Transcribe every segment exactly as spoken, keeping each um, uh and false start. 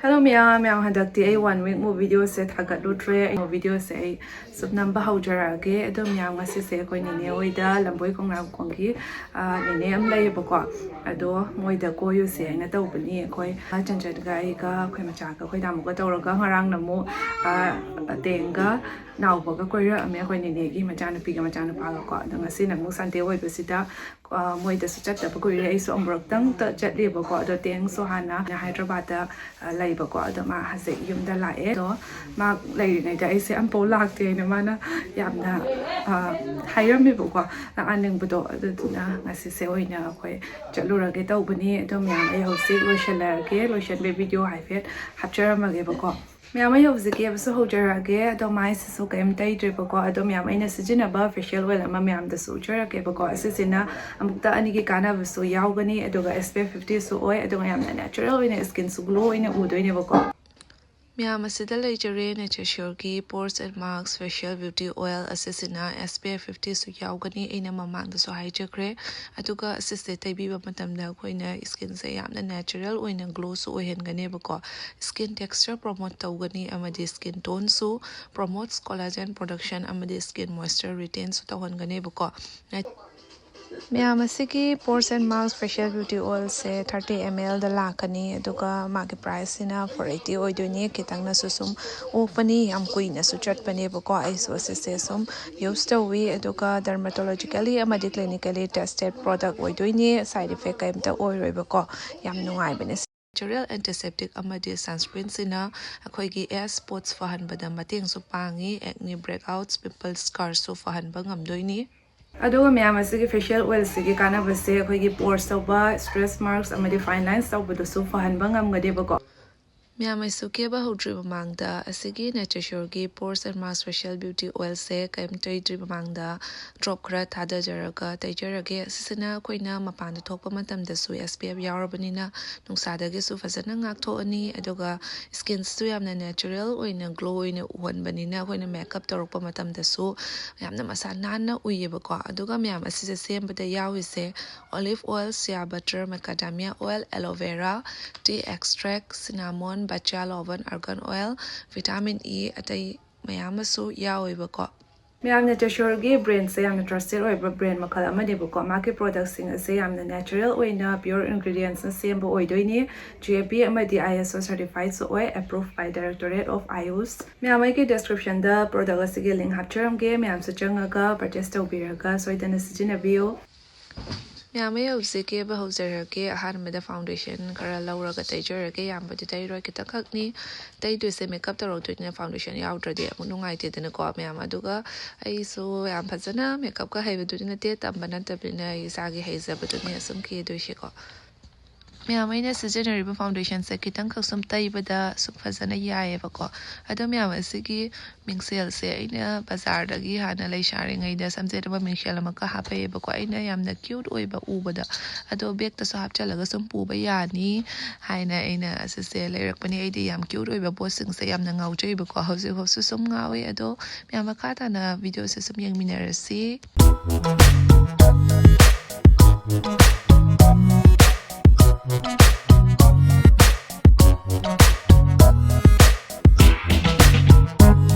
Hello ꯃꯌꯥꯝ, ꯃꯌꯥꯝ ꯍꯟꯗꯛꯇꯤ ꯑꯩ one week ꯃꯨꯛ videoꯁꯦ ꯊꯥꯒꯠꯂꯨꯗ꯭ꯔꯦ꯫ ꯑꯩ videoꯁꯦ ꯑꯩ ꯁꯨꯝ ꯅꯝꯕ ꯍꯧꯖꯔꯛꯑꯒꯦ꯫ ꯑꯗꯣ ꯃꯌꯥꯝ, ꯉꯁꯤꯁꯦ ꯑꯩꯈꯣꯏ ꯅꯦꯅꯦ ꯍꯣꯏꯗ, ꯂꯝꯕꯣꯏ ꯈꯣꯡꯅꯥꯡꯈꯣꯡꯒꯤ, ꯑ, ꯅꯦꯅꯦ ꯑꯃ ꯂꯩꯌꯦꯕꯀꯣ꯫ ꯑꯗꯣ ꯃꯣꯏꯗ ꯀꯣꯏꯔꯨꯁꯦ ꯍꯥꯏꯅ ꯇꯧꯕꯅꯤ꯫ ꯑꯩꯈꯣꯏ, ꯑ, ꯆꯟꯆꯟꯒ ꯑꯩꯒ, ꯑꯩꯈꯣꯏ ꯃꯆꯥꯒ, ꯑꯩꯈꯣꯏ ꯇꯥꯃꯣꯒ ꯇꯧꯔꯒ꯫ ꯉꯔꯥꯡꯅ ꯑꯃꯨꯛ, ꯑ, ꯇꯦꯡꯒ ꯅꯥꯎꯕꯒ ꯀꯣꯏꯔꯛꯑꯝꯃꯦ, ꯑꯩꯈꯣꯏ ꯅꯦꯅꯦꯒꯤ ꯃꯆꯥꯅꯨꯄꯤꯒ ꯃꯆꯥꯅꯨꯄꯥꯒꯀꯣ꯫ ꯑꯗꯣ ꯉꯁꯤꯅ ꯑꯃꯨꯛ Sunday ꯑꯣꯏꯕꯁꯤꯗ, ꯑ, ꯃꯣꯏꯗꯁꯨ ꯆꯠꯇꯕ ꯀꯨꯏꯔꯦ꯫ ꯑꯩꯁꯨ ꯑꯃꯨꯔꯛꯇꯪꯇ ꯆꯠꯂꯦꯕꯀꯣ꯫ ꯑꯗꯣ ꯇꯦꯡꯁꯨ ꯍꯥꯟꯅ ꯍꯥꯏꯗ꯭ꯔꯕꯥꯗꯇ, ꯑ, ꯂꯩꯕꯀꯣ꯫ ꯑꯗꯣ ꯃꯥ ꯍꯧꯖꯤꯛ ꯌꯨꯝꯗ ꯂꯥꯛꯑꯦ꯫ ꯑꯗꯣ ꯃꯥ ꯂꯩꯔꯤꯉꯩꯗ ꯑꯩꯁꯦ ꯑꯝꯐꯥꯎ ꯂꯥꯛꯇꯦ ꯍꯥꯏꯅ ꯃꯥꯅ ꯌꯥꯝꯅ, ꯑ, ꯍꯥꯏꯔꯝꯃꯦꯕꯀꯣ, ꯂꯥꯛꯍꯟꯅꯤꯡꯕꯗꯣ꯫ ꯑꯗꯨꯗꯨꯅ ꯉꯁꯤꯁꯦ ꯑꯣꯏꯅ ꯑꯩꯈꯣꯏ ꯆꯠꯂꯨꯔꯒꯦ ꯇꯧꯕꯅꯤ꯫ ꯑꯗꯣ ꯃꯌꯥꯝ, ꯑꯩ ꯍꯧꯖꯤꯛ ꯂꯣꯏꯁꯤꯜꯂꯛꯑꯒꯦ, ꯂꯣꯏꯁꯤꯟꯕꯩ video ꯍꯥꯏꯐꯦꯠ ꯍꯥꯞꯆꯔꯝꯃꯒꯦꯕꯀꯣ꯫ ꯃꯌꯥꯝ, ꯑꯩ ꯍꯧꯖꯤꯛ ꯀꯦꯕꯁꯨ ꯍꯧꯖꯔꯛꯑꯒꯦ꯫ ꯑꯗꯣ ꯃꯥꯏꯁꯤꯁꯨ ꯀꯩꯝ ꯇꯩꯗ꯭ꯔꯦꯕꯀꯣ꯫ ꯑꯗꯣ ꯃꯌꯥꯝ, ꯑꯩꯅ ꯁꯤꯖꯤꯟꯅꯕ facial oil ꯑꯃ ꯃꯌꯥꯝꯗꯁꯨ ꯎꯠꯆꯔꯛꯀꯦꯕꯀꯣ꯫ ꯑꯁꯤꯁꯤꯅ ꯑꯃꯨꯛꯇ ꯑꯅꯤꯒꯤ ꯀꯥꯟꯅꯕꯁꯨ ꯌꯥꯎꯒꯅꯤ, ꯑꯗꯨꯒ S P F fifty ꯁꯨ ꯑꯣꯏ, ꯑꯗꯨꯒ ꯌꯥꯝꯅ natural ꯑꯣꯏꯅ skin ꯁꯨ glow ꯑꯣꯏꯅ ꯎꯗꯣꯏꯅꯦꯕꯀꯣ꯫ ꯃꯌꯥꯝ, ꯑꯁꯤꯗ ꯂꯩꯖꯔꯦ Nature Sure ꯒꯤ Pores and Marks Facial Beauty Oil꯫ ꯑꯁꯤꯁꯤꯅ S P F fifty ꯁꯨ ꯌꯥꯎꯒꯅꯤ, ꯑꯩꯅ ꯃꯃꯥꯡꯗꯁꯨ ꯍꯥꯏꯖꯈ꯭ꯔꯦ꯫ ꯑꯗꯨꯒ ꯑꯁꯤꯁꯦ ꯇꯩꯕꯤꯕ ꯃꯇꯝꯗ ꯑꯩꯈꯣꯏꯅ skin ꯁꯦ ꯌꯥꯝꯅ natural ꯑꯣꯏꯅ glow ꯁꯨ ꯑꯣꯏꯍꯟꯒꯅꯦꯕꯀꯣ꯫ Skin texture promote ꯇꯧꯒꯅꯤ ꯑꯃꯗꯤ skin tone ꯁꯨ promotes, collagen production ꯑꯃꯗꯤ skin moisture retain ꯁꯨ ꯇꯧꯍꯟꯒꯅꯦꯕꯀꯣ꯫ ꯃꯌꯥꯝ, ꯑꯁꯤꯒꯤ Pores and Marks Facial Beauty Oil say thirty M L ꯗ ꯂꯥꯛꯀꯅꯤ, ꯑꯗꯨꯒ ꯃꯥꯒꯤ price ꯁꯤꯅ four eighty ꯑꯣꯏꯗꯣꯏꯅꯤ꯫ ꯈꯤꯇꯪꯅꯁꯨ ꯁꯨꯝ ꯑꯣꯛꯄꯅꯤ, ꯌꯥꯝ ꯀꯨꯏꯅꯁꯨ ꯆꯠꯄꯅꯦꯕꯀꯣ꯫ ꯑꯩꯁꯨ ꯑꯁꯤꯁꯦ ꯁꯨꯝ use ꯇꯧꯋꯤ, ꯑꯗꯨꯒ dermatologically ꯑꯃꯗꯤ clinically tested product ꯑꯣꯏꯗꯣꯏꯅꯤ꯫ Side effect ꯀꯩꯝꯇ ꯑꯣꯏꯔꯣꯏꯕꯀꯣ, ꯌꯥꯝ ꯅꯨꯡꯉꯥꯏꯕꯅꯦ꯫ Natural antiseptic ꯑꯃꯗꯤ sunscreen ꯁꯤꯅ ꯑꯩꯈꯣꯏꯒꯤ age spots ꯐꯍꯟꯕꯗ ꯃꯇꯦꯡꯁꯨ ꯄꯥꯡꯉꯤ, acne breakouts, pimple scars ꯁꯨ ꯐꯍꯟꯕ ꯉꯝꯗꯣꯏꯅꯤ꯫ ꯑꯗꯨꯒ ꯃꯌꯥꯝ, ꯑꯁꯤꯒꯤ facial oil ꯁꯤꯒꯤ ꯀꯥꯟꯅꯕꯁꯦ ꯑꯩꯈꯣꯏꯒꯤ pores ꯇꯧꯕ, stretch marks ꯑꯃꯗꯤ fine lines ꯇꯧꯕꯗꯁꯨ ꯐꯍꯟꯕ ꯉꯝꯒꯅꯦꯕꯀꯣ꯫ ꯃꯌꯥꯝ, ꯑꯩꯁꯨ ꯀꯦꯕ ꯍꯧꯗ꯭ꯔꯤ ꯃꯃꯥꯡꯗ ꯑꯁꯤꯒꯤ Nature Sure ꯒꯤ Pores and Marks Facial Beauty Oil ꯁꯦ ꯀꯔꯤꯝ ꯇꯩꯗ꯭ꯔꯤ ꯃꯃꯥꯡꯗ drop ꯈꯔ ꯊꯥꯗꯖꯔꯒ ꯇꯩꯖꯔꯒꯦ꯫ ꯑꯁꯤꯁꯤꯅ ꯑꯩꯈꯣꯏꯅ ꯃꯄꯥꯟꯗ ꯊꯣꯛꯄ ꯃꯇꯝꯗꯁꯨ S P F ꯌꯥꯎꯔꯕꯅꯤꯅ ꯅꯨꯡꯁꯥꯗꯒꯤꯁꯨ ꯐꯖꯅ ꯉꯥꯛꯊꯣꯛꯑꯅꯤ, ꯑꯗꯨꯒ skin ꯁꯤꯁꯨ ꯌꯥꯝꯅ natural ꯑꯣꯏꯅ glow ꯑꯣꯏꯅ ꯎꯍꯟꯕꯅꯤꯅ ꯑꯩꯈꯣꯏꯅ makeup ꯇꯧꯔꯛꯄ ꯃꯇꯝꯗꯁꯨ ꯌꯥꯝꯅ ꯃꯁꯥ ꯅꯥꯟꯅ ꯎꯏꯌꯦꯕꯀꯣ꯫ ꯑꯗꯨꯒ ꯃꯌꯥꯝ, ꯑꯁꯤꯁꯦ ꯁꯦꯝꯕꯗ ꯌꯥꯎꯔꯤꯁꯦ olive oil, shea butter, macadamia oil, aloe vera, tea extract, cinnamon, Bachia Loven, Argan Oil, Vitamin E, ꯑꯇꯩ ꯃꯌꯥꯝ ꯑꯃꯁꯨ ꯌꯥꯎꯋꯦꯕꯀꯣ꯫ ꯃꯌꯥꯝꯅ ꯖꯦꯁꯣꯔꯒꯤ ꯕ꯭ꯔꯦꯟꯁꯦ ꯌꯥꯝꯅ ꯇ꯭ꯔꯁꯇꯦꯠ ꯑꯣꯏꯕ ꯕ꯭ꯔꯦꯟ ꯃꯈꯜ ꯑꯃꯅꯦꯕꯀꯣ꯫ ꯃꯥꯒꯤ ꯄ꯭ꯔꯣꯗꯛꯁꯤꯡ ꯑꯁꯦ ꯌꯥꯝꯅ ꯅꯦꯆꯔꯦꯜ ꯑꯣꯏꯅ ꯄ꯭ꯌꯣꯔ ꯏꯟꯒ꯭ꯔꯤꯗꯤꯌꯦꯟꯁꯅ ꯁꯦꯝꯕ ꯑꯣꯏꯗꯣꯏꯅꯤ꯫ ꯖꯤ ꯑꯦ ꯄꯤ ꯑꯃꯗꯤ ꯑꯥꯏ ꯑꯦꯁ ꯑꯣ ꯁꯔꯇꯤꯐꯥꯏꯠꯁꯨ ꯑꯣꯏ, ꯑꯦꯄ꯭ꯔꯨꯚ ꯕꯥꯏ ꯗꯥꯏꯔꯦꯛꯇꯣꯔꯦꯠ ꯑꯣꯐ ꯑꯥꯌꯨꯁ꯫ ꯃꯌꯥꯝ, ꯑꯩꯒꯤ ꯗꯤꯁꯀ꯭ꯔꯤꯞꯁꯟꯗ ꯄ꯭ꯔꯣꯗꯛ ꯑꯁꯤꯒꯤ ꯂꯤꯡ ꯍꯥꯞꯆꯔꯝꯒꯦ, ꯃꯌꯥꯝꯁꯨ ꯆꯪꯉꯒ ꯄꯔꯆꯦꯁ ꯇꯧꯕꯤꯔꯒ ꯁꯣꯏꯗꯅ ꯁꯤꯖꯤꯟꯅꯕꯤꯌꯨ꯫ ꯃꯌꯥꯝ, ꯑꯩ ꯍꯧꯖꯤꯛ ꯀꯦꯕ ꯍꯧꯖꯔꯒꯦ꯫ ꯑꯍꯥꯟꯕꯗ ꯐꯥꯎꯟꯗꯦꯁꯟ ꯈꯔ ꯂꯧꯔꯒ ꯇꯩꯖꯔꯒꯦ꯫ ꯌꯥꯝꯕꯗꯤ ꯇꯩꯔꯣꯏ, ꯈꯤꯇꯪꯈꯛꯅꯤ ꯇꯩꯗꯣꯏꯁꯦ꯫ ꯃꯦꯀꯞ ꯇꯧꯔꯛꯇꯣꯏꯅꯤꯅ ꯐꯥꯎꯟꯗꯦꯁꯟ ꯌꯥꯎꯗ꯭ꯔꯗꯤ ꯑꯃꯨꯛ ꯅꯨꯡꯉꯥꯏꯇꯦꯗꯅꯀꯣ, ꯃꯌꯥꯝ꯫ ꯑꯗꯨꯒ ꯑꯩꯁꯨ ꯌꯥꯝ ꯐꯖꯅ ꯃꯦꯀꯞꯀ ꯍꯩꯕꯗꯨꯗꯤ ꯅꯠꯇꯦ, ꯇꯝꯕ ꯅꯠꯇꯕꯅꯤꯅ ꯑꯩ ꯏꯁꯥꯒꯤ ꯍꯩꯖꯕꯗꯨꯅꯦ ꯑꯁꯨꯝ ꯀꯦꯗꯣꯏꯁꯦꯀꯣ꯫ ꯃꯌꯥꯝ, ꯑꯩꯅ ꯁꯤꯖꯤꯟꯅꯔꯤꯕ ꯐꯥꯎꯟꯗꯦꯁꯟꯁꯦ ꯈꯤꯇꯪꯈꯛ ꯁꯨꯝ ꯇꯩꯕꯗ ꯁꯨꯝ ꯐꯖꯅ ꯌꯥꯏꯌꯦꯕꯀꯣ꯫ ꯑꯗꯣ ꯃꯌꯥꯝ, ꯑꯁꯤꯒꯤ ꯃꯤꯡꯁꯦꯜꯁꯦ ꯑꯩꯅ ꯕꯖꯥꯔꯗꯒꯤ ꯍꯥꯟꯅ ꯂꯩꯁꯥꯔꯤꯉꯩꯗ ꯁꯝꯖꯦꯠ ꯑꯃ ꯃꯤꯡꯁꯦꯜ ꯑꯃꯈꯛ ꯍꯥꯞꯄꯛꯑꯦꯕꯀꯣ, ꯑꯩꯅ ꯌꯥꯝꯅ ꯀ꯭ꯌꯨꯠ ꯑꯣꯏꯕ ꯎꯕꯗ꯫ ꯑꯗꯣ ꯕꯦꯛꯇꯁꯨ ꯍꯥꯞꯆꯜꯂꯒ ꯁꯨꯝ ꯄꯨꯕ ꯌꯥꯅꯤ ꯍꯥꯏꯅ ꯑꯩꯅ ꯑꯁꯤꯁꯦ ꯂꯩꯔꯛꯄꯅꯤ꯫ ꯑꯩꯗꯤ ꯌꯥꯝ ꯀ꯭ꯌꯨꯠ ꯑꯣꯏꯕ ꯄꯣꯠꯁꯤꯡꯁꯦ ꯌꯥꯝꯅ ꯉꯥꯎꯖꯩꯕꯀꯣ, ꯍꯧꯖꯤꯛꯐꯥꯎꯁꯨ ꯁꯨꯝ ꯉꯥꯎꯋꯤ꯫ ꯑꯗꯣ ꯃꯌꯥꯝ, ꯃꯈꯥ ꯇꯥꯅ ꯚꯤꯗꯤꯑꯣꯁꯦ ꯁꯨꯝ ꯌꯦꯡꯃꯤꯟꯅꯔꯁꯤ꯫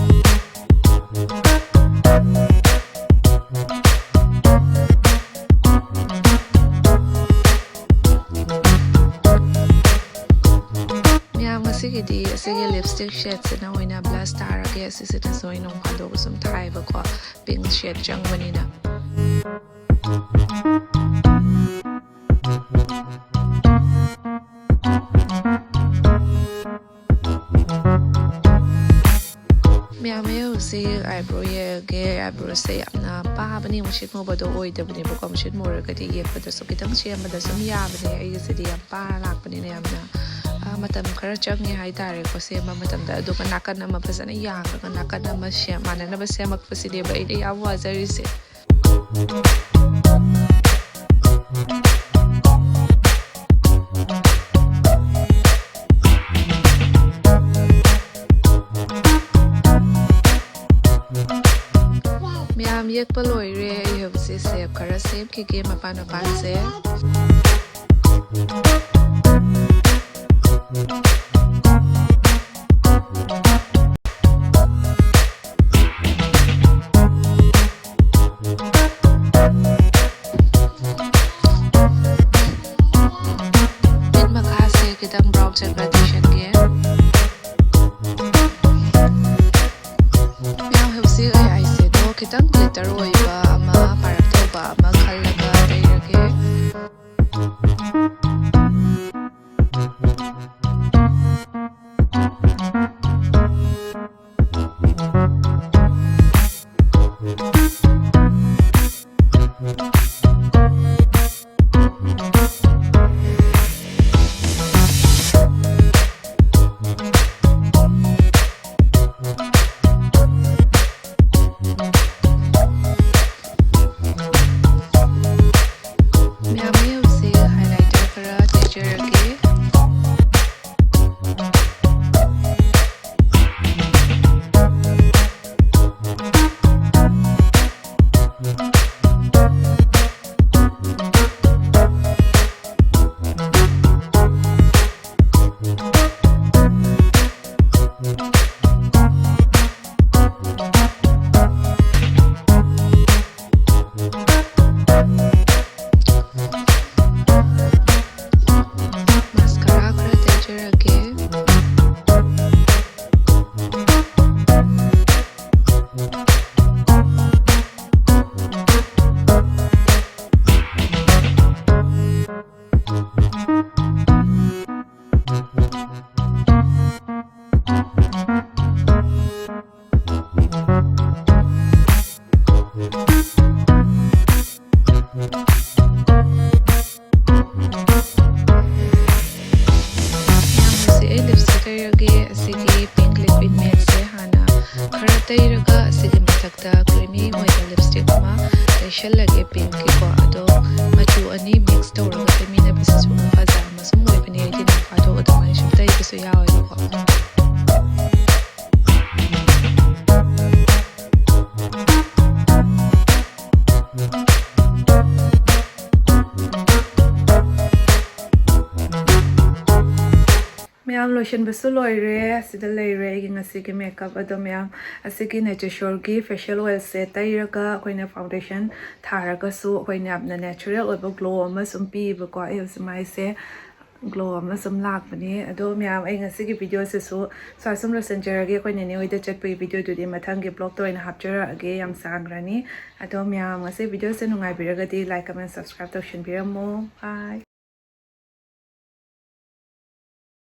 ꯃꯌꯥꯝ, ꯉꯁꯤꯒꯤꯗꯤ ꯑꯁꯤꯒꯤ ꯂꯤꯞꯁꯇꯤꯛ ꯁꯦꯠꯁꯤꯅ ꯑꯣꯏꯅ ꯕ꯭ꯂꯁ ꯇꯥꯔꯒꯦ꯫ ꯑꯁꯤꯁꯤꯅꯁꯨ ꯑꯩ ꯅꯣꯡ ꯐꯥꯗꯣꯛ ꯁꯨꯝ ꯊꯥꯏꯕꯀꯣ, ꯄꯤꯡ ꯁꯦꯠ ꯆꯪꯕꯅꯤꯅ꯫ ꯃꯌꯥꯝ, ꯑꯩ ꯍꯧꯖꯤꯛ ꯑꯥꯏꯕ꯭ꯔꯣ ꯌꯦꯛꯑꯒꯦ꯫ ꯑꯥꯏꯕ꯭ꯔꯣꯁꯦ ꯌꯥꯝꯅ ꯄꯥꯕꯅꯤ, ꯃꯨꯁꯤꯠ ꯃꯨꯕꯗꯣ ꯑꯣꯏꯗꯕꯅꯦꯕꯀꯣ꯫ ꯃꯨꯁꯤꯠ ꯃꯨꯔꯒꯗꯤ ꯌꯦꯛꯄꯗꯁꯨ ꯈꯤꯇꯪ ꯁꯦꯝꯕꯗ ꯁꯨꯝ ꯌꯥꯕꯅꯦ꯫ ꯑꯩꯒꯤꯁꯤꯗꯤ ꯌꯥꯝ ꯄꯥꯔ ꯂꯥꯛꯄꯅꯤꯅ ꯌꯥꯝꯅ, ꯑ, ꯃꯇꯝ ꯈꯔ ꯆꯪꯉꯦ ꯍꯥꯏꯇꯥꯔꯦꯀꯣ ꯁꯦꯝꯕ ꯃꯇꯝꯗ꯫ ꯑꯗꯨꯒ ꯅꯥꯀꯟ ꯑꯃ ꯐꯖꯅ ꯌꯥꯡꯉꯒ ꯅꯥꯀꯟ ꯑꯃ ꯁꯦꯝ-, ꯃꯥꯟꯅꯅꯕ ꯁꯦꯝꯃꯛꯄꯁꯤꯅꯦꯕ ꯑꯩꯅ ꯌꯥꯝ ꯋꯥꯖꯔꯤꯁꯦ꯫ ꯃꯌꯥꯝ, ꯌꯦꯛꯄ ꯂꯣꯏꯔꯦ꯫ ꯑꯩ ꯍꯧꯖꯤꯛꯁꯦ ꯁꯦꯞ ꯈꯔ ꯁꯦꯝꯈꯤꯒꯦ ꯃꯄꯥꯟ ꯃꯄꯥꯟꯁꯦ꯫ ꯁꯤꯜꯂꯒꯦ ꯄꯤꯡꯀꯤꯀꯣ꯫ ꯑꯗꯣ ꯃꯆꯨ ꯑꯅꯤ ꯃꯤꯛꯁ ꯇꯧꯔꯒ ꯇꯩꯃꯤꯟꯅꯕꯁꯤꯁꯨ ꯐꯖꯕ ꯑꯃꯁꯨꯝ ꯑꯣꯏꯕꯅꯦ꯫ ꯑꯩꯗꯤ ꯅꯣꯡ ꯐꯥꯗꯣꯛ ꯑꯗꯨꯃꯥꯏꯅ ꯁꯨꯝ ꯇꯩꯕꯁꯨ ꯌꯥꯎꯋꯦꯕꯀꯣ꯫ ꯃꯌꯥꯝ, ꯂꯣꯏꯁꯤꯟꯕꯁꯨ ꯂꯣꯏꯔꯦ꯫ ꯁꯤꯗ ꯂꯩꯔꯦ ꯑꯩꯒꯤ ꯉꯁꯤꯒꯤ ꯃꯦꯀꯞ꯫ ꯑꯗꯣ ꯃꯌꯥꯝ, ꯑꯁꯤꯒꯤ ꯅꯦꯆꯔ ꯁꯣꯔꯒꯤ ꯐꯦꯁꯤꯌꯦꯜ ꯑꯣꯏꯜꯁꯦ ꯇꯩꯔꯒ ꯑꯩꯈꯣꯏꯅ ꯐꯥꯎꯟꯗꯦꯁꯟ ꯊꯥꯔꯒꯁꯨ ꯑꯩꯈꯣꯏꯅ ꯌꯥꯝꯅ ꯅꯦꯆꯔꯦꯜ ꯑꯣꯏꯕ ꯒ꯭ꯂꯣ ꯑꯃ ꯁꯨꯝ ꯄꯤꯌꯦꯕꯀꯣ꯫ ꯑꯩ ꯍꯧꯖꯤꯛ ꯃꯥꯏꯁꯦ ꯒ꯭ꯂꯣ ꯑꯃ ꯁꯨꯝ ꯂꯥꯛꯄꯅꯦ꯫ ꯑꯗꯣ ꯃꯌꯥꯝ, ꯑꯩ ꯉꯁꯤꯒꯤ ꯚꯤꯗꯤꯑꯣꯁꯤꯁꯨ ꯁ꯭ꯋꯥꯏ ꯁꯨꯝ ꯂꯣꯏꯁꯤꯟꯖꯔꯒꯦ꯫ ꯑꯩꯈꯣꯏ ꯅꯦꯅꯦ ꯍꯣꯏꯗ ꯆꯠꯄꯒꯤ ꯚꯤꯗꯤꯑꯣꯗꯨꯗꯤ ꯃꯊꯪꯒꯤ ꯕ꯭ꯂꯣꯛꯇ ꯑꯣꯏꯅ ꯍꯥꯞꯆꯔꯛꯑꯒꯦ꯫ ꯌꯥꯝ ꯁꯥꯡꯈ꯭ꯔꯅꯤ꯫ ꯑꯗꯣ ꯃꯌꯥꯝ, ꯉꯁꯤ ꯚꯤꯗꯤꯑꯣꯁꯦ ꯅꯨꯡꯉꯥꯏꯕꯤꯔꯒꯗꯤ ꯂꯥꯏꯛ, ꯀꯃꯦꯟ, ꯁꯕꯁꯀ꯭ꯔꯥꯏꯕ ꯇꯧꯁꯤꯟꯕꯤꯔꯝꯃꯣ꯫ ꯕꯥꯏ꯫